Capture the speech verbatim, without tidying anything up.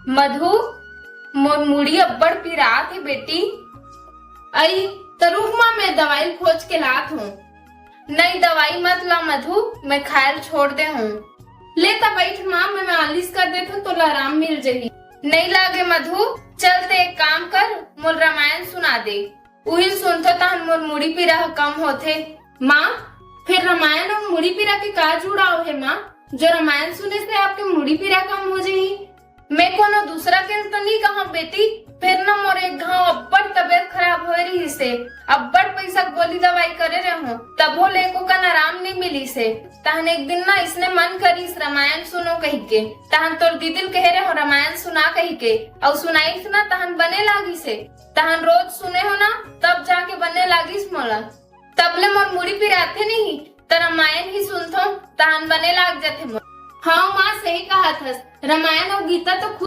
मधु, मोर मुड़ी अब्बड़ पिरात हे बेटी। अई, त रुक माँ, मैं दवाई खोज के लात हूँ। नहीं, दवाई मत ला मधु, मैं खायल छोड़ दे हूँ। ले त बैठ माँ, मैं मालिश कर देथव, तोला आराम मिल जही। नहीं लागे मधु, चल ते एक काम कर, मोर रामायण सुना दे। उही सुनथो तहन मोर मुड़ी पीरा ह कम होथे। माँ, फिर रामायण अउ मुड़ी पीरा के का जुड़ाव हे माँ, जो रामायण सुने से आपके मुड़ी पीरा कम हो जही? मैं कोनो दूसरा के तो नहीं कहूँ बेटी, फिर न मोर एक घाव अब्बड़ तबीयत खराब होए रहिस हे, अब्बड़ पैसा के गोली दवाई करे रहूं, तभो ले एको कन आराम नहीं मिलिस हे। तहन एक दिन ना इसने मन करिस रामायण सुनो कहिके, तहन तोर दीदी ल कहे रहूं रामायण सुना कहिके, अउ सुनाइस ना तहन बने लागिस हे। तहन रोज सुने हो ना, तब जाके बने लागिस मोला। तब ले मोर मुड़ी पिराथे नहीं, त रामायण ही सुनथो, तहन बने लाग जाथे मोर। हाँ माँ, सही कहत हस, रामायण अउ गीता तो खुद